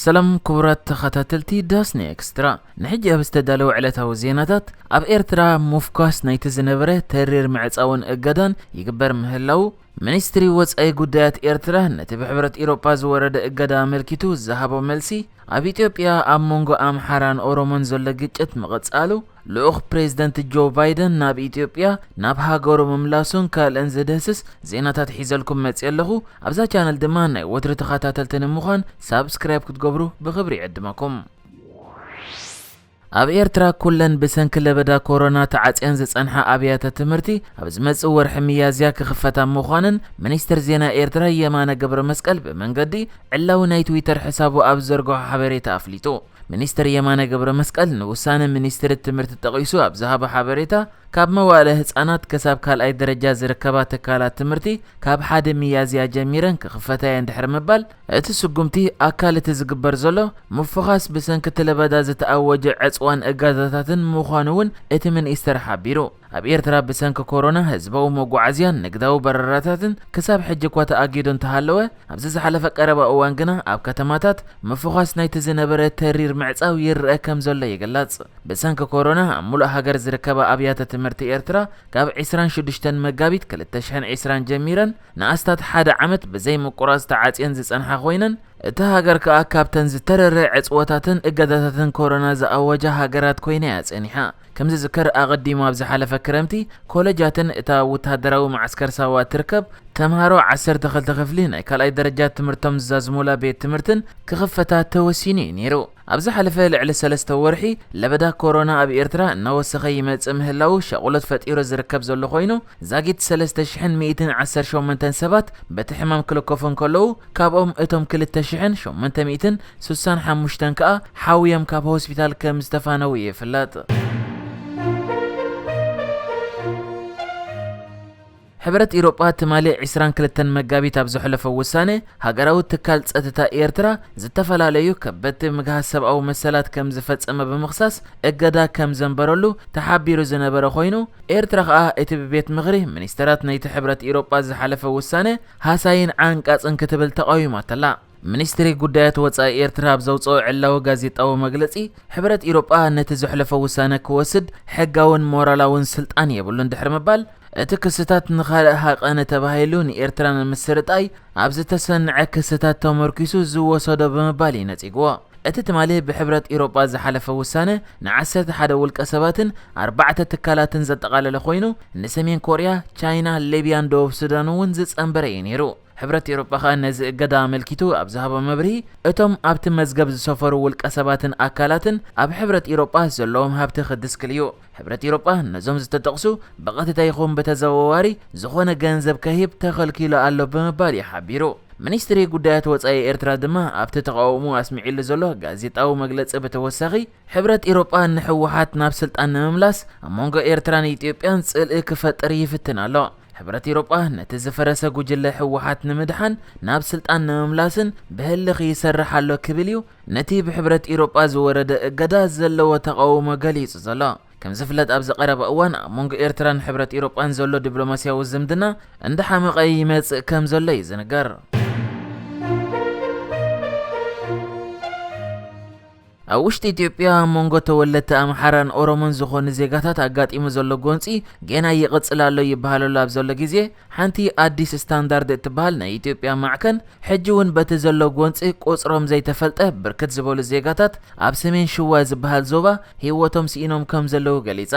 ሰላም ክቡራት ተኸታተልቲ ዳስኒ ኤክስትራ፣ ንሕጂ ኣብ ዝተዳለወ ዕለታዊ ዜናታት፣ ኣብ ኤርትራ ምፍኳስ ናይቲ ዝነበረ ተሪር ምዕጻውን እገዳን ይግበር ምህላው፣ ሚኒስትሪ ወጻኢ ጉዳያት ኤርትራ ነቲ ብሕብረት ኢሮጳ ዝወረደ እገዳ ኣመልኪቱ ዝሃቦ መልሲ፣ ኣብ ኢትዮጵያ ኣብ መንጎ ኣምሓራን ኦሮሞን ዘሎ ግጭት ምቕጻሉ፣ ልኡኽ ፕሬዝደንት ጆ ባይደን ናብ ኢትዮጵያ ናብ ሃገሩ ምምላሱን ካልእን ዝድህስስ ዜናታት ሒዘልኩም መጽየ ኣለኹ። ኣብዛ ቻነል ድማ ናይ ወትሩ ተኸታተልቲ ንምዃን ሳብስክራይብ ክትገብሩ ብኽብሪ ይዕድመኩም። ኣብ ኤርትራ ኩለን ብሰንኪ ለበዳ ኮሮና ተዓጽየን ዝጸንሓ ኣብያተ ትምህርቲ ኣብ ዝመጽእ ወርሒ ሚያዝያ ክኽፈታ ምዃነን ሚኒስትር ዜና ኤርትራ የማነ ገብረ መስቀል ብመንገዲ ዕላዊ ናይ ትዊተር ሕሳቡ ኣብ ዘርግሖ ሓበሬታ ኣፍሊጡ። ሚኒስትር የማነ ገብረ መስቀል ንውሳነ ሚኒስትሪ ትምህርቲ ጠቒሱ ኣብ ዝሃቦ ሓበሬታ፣ ካብ መዋእለ ህጻናት ክሳብ ካልኣይ ደረጃ ዝርከባ ትካላት ትምህርቲ ካብ ሓደ ሚያዝያ ጀሚረን ክኽፈታ እየን ድሕሪ ምባል፣ እቲ ስጉምቲ ኣካል እቲ ዝግበር ዘሎ ምፍዃስ ብሰንኪ እቲ ለበዳ ዝተኣወጀ ዕጽዋን እገዳታትን ምዃኑ እውን እቲ ሚኒስተር ሓቢሩ። ኣብ ኤርትራ ብሰንኪ ኮሮና ህዝባዊ መጓዓዝያን ንግዳዊ በረራታትን ክሳብ ሕጂ እኳ ተኣጊዱ እንተሃለወ፣ ኣብዚ ዝሓለፈ ቀረባ እዋን ግና ኣብ ከተማታት ምፍዃስ ናይቲ ዝነበረ ተሪር ምዕጻው ይረአ ከም ዘሎ ይግለጽ። ብሰንኪ ኮሮና ኣብ ሙሉእ ሃገር ዝርከባ ኣብያተ ትምህርቲ ኤርትራ ካብ ዕስራን ሽዱሽተን መጋቢት ክልተ ሽሕን ዕስራን ጀሚረን ንኣስታት ሓደ ዓመት ብዘይ ምቁራጽ ተዓጽየን ዝጸንሓ ኮይነን፣ እታ ሃገር ከኣ ካብተን ዝተረረ ዕጽወታትን እገዳታትን ኮሮና ዝኣወጃ ሃገራት ኮይና እያ ጸኒሓ። ከም ዝዝከር፣ ኣቐዲሙ ኣብ ዝሓለፈ ክረምቲ፣ ኮለጃትን እታ ወተሃደራዊ መዓስከር ሳዋ እትርከብ ተምሃሮ ዓሰርተ ክልተ ክፍሊ ናይ ካልኣይ ደረጃ ትምህርቶም ዝዛዝሙላ ቤት ትምህርትን ክኽፈታ ተወሲኑ እዩ ነይሩ። ኣብ ዝሓለፈ ልዕሊ ሰለስተ ወርሒ፣ ለበዳ ኮሮና ኣብ ኤርትራ እናወሰኸ ይመጽእ ምህላዉ ሻቕሎት ፈጢሩ ዝርከብ ዘሎ ኮይኑ፣ ዛጊት ሰለስተ ሽሕን ሚእትን ዓሰርተ ሸሞንተን ሰባት በቲ ሕማም ክልከፉ እንከለዉ፣ ካብኦም እቶም ክልተ ሽሕን ሸሞንተ ሚእትን ስሳን ሓሙሽተን ከኣ ሓውዮም ካብ ሆስፒታል ከም ዝተፋነዉ ይፍለጥ። ሕብረት ኢሮጳ ትማሊ ዕስራን ክልተን መጋቢት ኣብ ዘሕለፎ ውሳነ፣ ሃገራዊ ትካል ጸጥታ ኤርትራ ዝተፈላለዩ ከበድቲ ምግሃስ ሰብኣዊ መሰላት ከም ዝፈጸመ ብምኽሳስ እገዳ ከም ዘንበረሉ ተሓቢሩ ዝነበረ ኮይኑ፣ ኤርትራ ከኣ እቲ ብቤት ምኽሪ ሚኒስተራት ናይቲ ሕብረት ኢሮጳ ዝሓለፈ ውሳነ ሃሳይን ዓንቃጽን ክትብል ተቓዊማተላ። ሚኒስትሪ ጉዳያት ወጻኢ ኤርትራ ኣብ ዘውጽኦ ዕላዊ ጋዜጣዊ መግለጺ፣ ሕብረት ኢሮጳ ነቲ ዘሕለፎ ውሳነ ክወስድ ሕጋውን ሞራላውን ስልጣን የብሉን ድሕሪ ምባል፣ እቲ ክስታት ንኻልእ ሃቐነ ተባሂሉ ንኤርትራ ንምስርጣይ ኣብ ዝተሰንዐ ክስታት ተመርኪሱ ዝወሰዶ ብምባል እዩ ነጺግዎ። እቲ ትማሊ ብሕብረት ኢሮጳ ዝሓለፈ ውሳነ ንዓሰርተ ሓደ ውልቀ ሰባትን ኣርባዕተ ትካላትን ዘጠቓለለ ኮይኑ፣ ንሰሜን ኮርያ፣ ቻይና፣ ሊብያን ደቡብ ሱዳን እውን ዝጸንበረ እዩ ነይሩ። ሕብረት ኤውሮጳ ከኣ ነዚ እገዳ ኣመልኪቱ ኣብ ዝሃቦ መብርሂ፣ እቶም ኣብቲ መዝገብ ዝሰፈሩ ውልቀ ሰባትን ኣካላትን ኣብ ሕብረት ኤውሮጳ ዘለዎም ሃብቲ ክድስክል እዩ። ሕብረት ኤውሮጳ ነዞም ዝተጠቕሱ ብቐጥታ ይኹን ብተዘዋዋሪ ዝኾነ ገንዘብ ከሂብ ተኸልኪሉ ኣሎ ብምባል እዩ ሓቢሩ። ሚኒስትሪ ጉዳያት ወጻኢ ኤርትራ ድማ ኣብቲ ተቓውሞ ኣስሚዒሉ ዘሎ ጋዜጣዊ መግለጺ ብተወሳኺ፣ ሕብረት ኤውሮጳ ንህወሓት ናብ ስልጣን ንምምላስ ኣብ መንጎ ኤርትራን ኢትዮጵያን ጽልኢ ክፈጥር ይፍትን ኣሎ። ሕብረት ኤውሮጳ ነቲ ዝፈረሰ ጉጅለ ህወሓት ንምድሓን ናብ ስልጣን ንምምላስን ብህልኽ ይሰርሕ ኣሎ ክብል እዩ ነቲ ብሕብረት ኤውሮጳ ዝወረደ እገዳ ዘለዎ ተቓውሞ ገሊጹ ዘሎ። ከም ዝፍለጥ ኣብዚ ቀረባ እዋን ኣብ መንጎ ኤርትራን ሕብረት ኤውሮጳን ዘሎ ዲፕሎማስያዊ ዝምድና እንዳሓመቐ ይመጽእ ከም ዘሎ እዩ ዝንገር። ኣብ ውሽጢ ኢትዮጵያ ኣብ መንጎ ተወለድቲ ኣምሓራን ኦሮሞን ዝኾኑ ዜጋታት ኣጋጢሙ ዘሎ ጎንጺ ጌና ይቕጽል ኣሎ ይበሃለሉ ኣብ ዘሎ ግዜ፣ ሓንቲ ኣዲስ ስታንዳርድ እትበሃል ናይ ኢትዮጵያ ማዕከን፣ ሕጂ እውን በቲ ዘሎ ጎንጺ ቁጽሮም ዘይተፈልጠ ብርክት ዝበሉ ዜጋታት ኣብ ሰሜን ሽዋ ዝበሃል ዞባ ህይወቶም ስኢኖም ከም ዘለዉ ገሊጻ።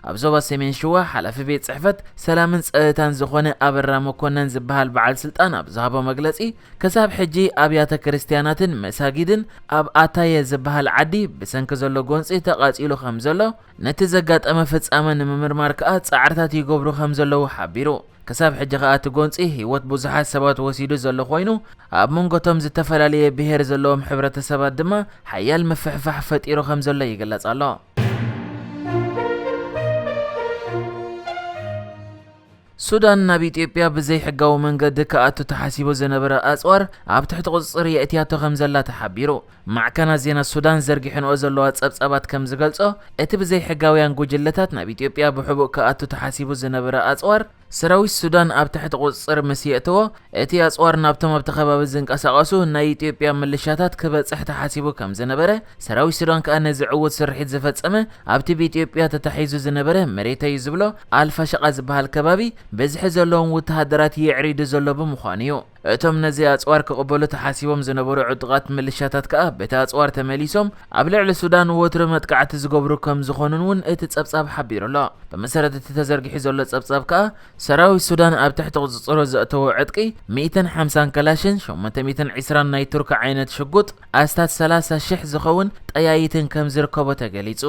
ኣብ ዞባ ሰሜን ሽዋ ሓላፊ ቤት ጽሕፈት ሰላምን ጸጥታን ዝኾነ ኣበራ መኮነን ዝበሃል በዓል ስልጣን ኣብ ዝሃቦ መግለጺ፣ ክሳብ ሕጂ ኣብያተ ክርስትያናትን መሳጊድን ኣብ ኣታየ ዝበሃል ዓዲ ብሰንኪ ዘሎ ጎንጺ ተቓጺሉ ከም ዘሎ፣ ነቲ ዘጋጠመ ፍጻመ ንምምርማር ከኣ ጻዕርታት ይገብሩ ከም ዘለዉ ሓቢሩ። ክሳብ ሕጂ ከኣ እቲ ጎንጺ ህይወት ብዙሓት ሰባት ወሲዱ ዘሎ ኮይኑ፣ ኣብ መንጎቶም ዝተፈላለየ ብሄር ዘለዎም ሕብረተሰባት ድማ ሓያል ምፍሕፋሕ ፈጢሩ ከም ዘሎ ይግለጽ ኣሎ። ሱዳን ናብ ኢትዮጵያ ብዘይሕጋዊ መንገዲ ክኣቱ ተሓሲቡ ዝነበረ ኣጽዋር ኣብ ትሕቲ ቁጽጽር የእትያቶ ከም ዘላ ተሓቢሩ። ማዕከናት ዜና ሱዳን ዘርጊሐንኦ ዘለዋ ጸብጻባት ከም ዝገልጾ፣ እቲ ብዘይሕጋውያን ጉጅለታት ናብ ኢትዮጵያ ብሕቡእ ክኣቱ ተሓሲቡ ዝነበረ ኣጽዋር፣ ሰራዊት ሱዳን ኣብ ትሕቲ ቁጽጽር ምስ የእተዎ፣ እቲ ኣጽዋር ናብቶም ኣብቲ ከባቢ ዝንቀሳቐሱ ናይ ኢትዮጵያ ምልሻታት ክበጽሕ ተሓሲቡ ከም ዝነበረ፣ ሰራዊት ሱዳን ከኣ ነዚ ዕዉት ስርሒት ዝፈጸመ ኣብቲ ብኢትዮጵያ ተታሒዙ ዝነበረ መሬተይ ዝብሎ ኣልፋሸቃ ዝበሃል ከባቢ ብዝሒ ዘለዎም ወተሃደራት የዕሪዱ ዘሎ ብምዃኑ እዩ። እቶም ነዚ ኣጽዋር ክቕበሉ ተሓሲቦም ዝነበሩ ዕጡቓት ምልሻታት ከኣ በቲ ኣጽዋር ተመሊሶም ኣብ ልዕሊ ሱዳን ወትሩ መጥቃዕቲ ዝገብሩ ከም ዝኾኑን እውን እቲ ጸብጻብ ሓቢሩ ኣሎ። ብመሰረት እቲ ተዘርጊሑ ዘሎ ጸብጻብ ከኣ ሰራዊት ሱዳን ኣብ ትሕቲ ቁጽጽሩ ዘእተዎ ዕጥቂ ሚእትን ሓምሳን ከላሽን ሸሞንተ ሚእትን ዕስራን ናይ ቱርኪ ዓይነት ሽጉጥ ኣስታት ሰላሳ ሽሕ ዝኸውን ጠያይትን ከም ዝርከቦ ተገሊጹ።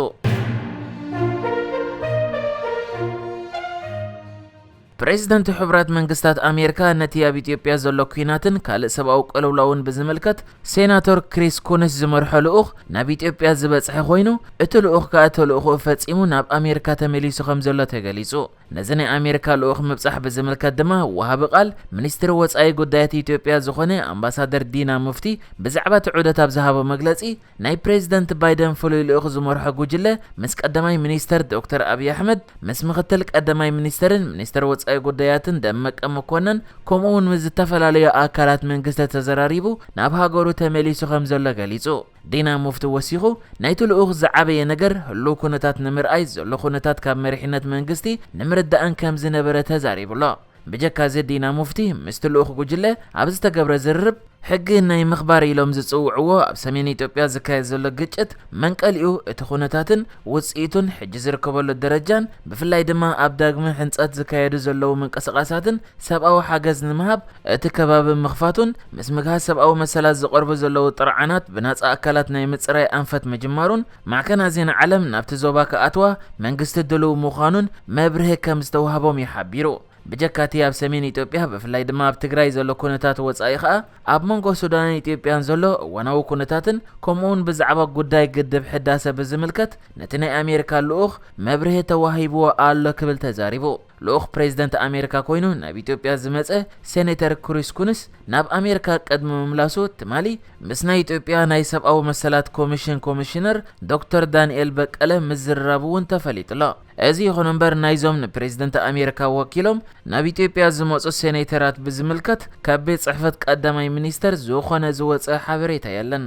ፕሬዚደንት ሕቡራት መንግስታት ኣሜሪካ ነቲ ኣብ ኢትዮጵያ ዘሎ ኲናትን ካልእ ሰብኣዊ ቅልውላውን ብዝምልከት ሴናቶር ክሪስ ኩንስ ዝመርሖ ልኡኽ ናብ ኢትዮጵያ ዝበጽሐ ኮይኑ፣ እቲ ልኡኽ ከኣ ተልእኾኡ ፈጺሙ ናብ ኣሜሪካ ተመሊሱ ከም ዘሎ ተገሊጹ። ነዚ ናይ ኣሜሪካ ልኡኽ ምብጻሕ ብዝምልከት ድማ ወሃቢ ቃል ሚኒስትሪ ወጻኢ ጉዳያት ኢትዮጵያ ዝኾነ ኣምባሳደር ዲና ሙፍቲ ብዛዕባ እቲ ዑደት ኣብ ዝሃቦ መግለጺ፣ ናይ ፕሬዚደንት ባይደን ፍሉይ ልኡኽ ዝመርሖ ጉጅለ ምስ ቀዳማይ ሚኒስተር ዶክተር ኣብይ ኣሕመድ፣ ምስ ምኽትል ቀዳማይ ሚኒስተርን ሚኒስተር ወጻኢ ጉዳያትን ደመቀ መኮነን፣ ከምኡ እውን ምስ ዝተፈላለዩ ኣካላት መንግስቲ ተዘራሪቡ ናብ ሃገሩ ተመሊሱ ከም ዘሎ ገሊጹ። ዲና ሙፍቲ ወሲኹ፣ ናይቲ ልኡኽ ዝዓበየ ነገር ህሉው ኩነታት ንምርኣይ፣ ዘሎ ኩነታት ካብ መሪሕነት መንግስቲ ንምርዳእን ከም ዝነበረ ተዛሪቡ ኣሎ። ብጀካ እዚ ዲና ሙፍቲ ምስቲ ልኡኽ ጉጅለ ኣብ ዝተገብረ ዝርርብ፣ ሕጊ ናይ ምኽባር ኢሎም ዝጽውዕዎ ኣብ ሰሜን ኢትዮጵያ ዝካየድ ዘሎ ግጭት መንቀሊኡ እቲ ኩነታትን ውጽኢቱን ሕጂ ዝርከበሉ ደረጃን ብፍላይ ድማ ኣብ ዳግመ ሕንጸት ዝካየዱ ዘለዉ ምንቅስቓሳትን ሰብኣዊ ሓገዝ ንምሃብ እቲ ከባቢ ምኽፋቱን ምስ ምግሃስ ሰብኣዊ መሰላት ዝቐርቡ ዘለዉ ጥርዓናት ብናጻ ኣካላት ናይ ምጽራይ ኣንፈት ምጅማሩን ማዕከናት ዜና ዓለም ናብቲ ዞባ ክኣትዋ መንግስቲ ድልው ምዃኑን መብርሂ ከም ዝተዋህቦም እዩ ሓቢሩ። ብጀካ እቲ ኣብ ሰሜን ኢትዮጵያ ብፍላይ ድማ ኣብ ትግራይ ዘሎ ኩነታት ወጻኢ ከኣ ኣብ መንጎ ሱዳንን ኢትዮጵያን ዘሎ እዋናዊ ኩነታትን ከምኡውን ብዛዕባ ጉዳይ ግድብ ሕዳሰ ብዝምልከት ነቲ ናይ ኣሜሪካ ልኡኽ መብርሂ ተዋሂብዎ ኣሎ ክብል ተዛሪቡ። ልኡኽ ፕሬዚደንት ኣሜሪካ ኮይኑ ናብ ኢትዮጵያ ዝመጸ ሴኔተር ክሪስ ኩንስ ናብ ኣሜሪካ ቅድሚ ምምላሱ ትማሊ ምስ ናይ ኢትዮጵያ ናይ ሰብኣዊ መሰላት ኮሚሽን ኮሚሽነር ዶክተር ዳንኤል በቀለ ምዝርራቡ እውን ተፈሊጡ ኣሎ። እዚ ይኹን እምበር ናይዞም ንፕሬዚደንት ኣሜሪካ ወኪሎም ናብ ኢትዮጵያ ዝመጹ ሴኔተራት ብዝምልከት ካብ ቤት ጽሕፈት ቀዳማይ ሚኒስተር ዝኾነ ዝወጸ ሓበሬታ የለን።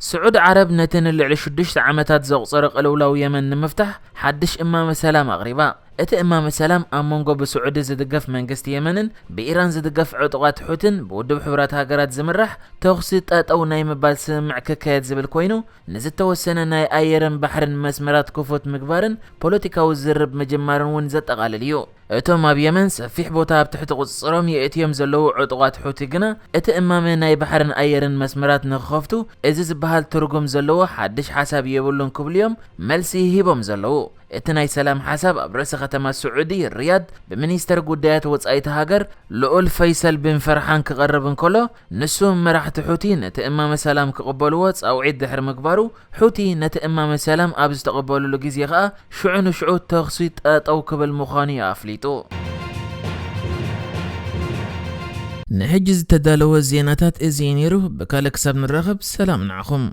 ስዑድ ዓረብ ነቲ ንልዕሊ ሽዱሽተ ዓመታት ዘቑጸረ ቅልውላው የመን ንምፍታሕ ሓድሽ እማመ ሰላም ኣቕሪባ። እቲ እማመ ሰላም ኣብ መንጎ ብስዑዲ ዝድገፍ መንግስቲ የመንን ብኢራን ዝድገፍ ዕጡቓት ሑትን ብውድብ ሕቡራት ሃገራት ዝምራሕ ተኹሲ ጠጠው ናይ ምባል ስምምዕ ክካየድ ዝብል ኮይኑ፣ ንዝተወሰነ ናይ ኣየርን ባሕርን መስመራት ክፉት ምግባርን ፖለቲካዊ ዝርብ ምጅማርን እውን ዘጠቓልል እዩ። እቶም ኣብ የመን ሰፊሕ ቦታ ኣብ ትሕቲ ቁጽጽሮም የእትዮም ዘለዉ ዕጡቓት ሑቲ ግና፣ እቲ እማመ ናይ ባሕርን ኣየርን መስመራት ንኽኸፍቱ እዚ ዝበሃል ትርጉም ዘለዎ ሓድሽ ሓሳብ የብሉን ክብሉ እዮም መልሲ ሂቦም ዘለዉ። እቲ ናይ ሰላም ሓሳብ ኣብ ርእሲ ከተማ ስዑዲ ሪያድ ብሚኒስተር ጉዳያት ወጻኢት ሃገር ልኡል ፈይሰል ቢን ፈርሓን ክቐርብ እንከሎ፣ ንሱ መራሕቲ ሑቲ ነቲ እማመ ሰላም ክቕበልዎ ጻውዒት ድሕሪ ምግባሩ፣ ሑቲ ነቲ እማመ ሰላም ኣብ ዝተቐበሉሉ ግዜ ከኣ ሽዑ ንሽዑ ተኹሲ ጠጠው ክብል ምዃኑ እዩ ኣፍሊጡ። ንሕጂ ዝተዳለወ ዜናታት እዚ እዩ ነይሩ። ብካልእ ክሳብ ንራኸብ ሰላም ንዓኹም።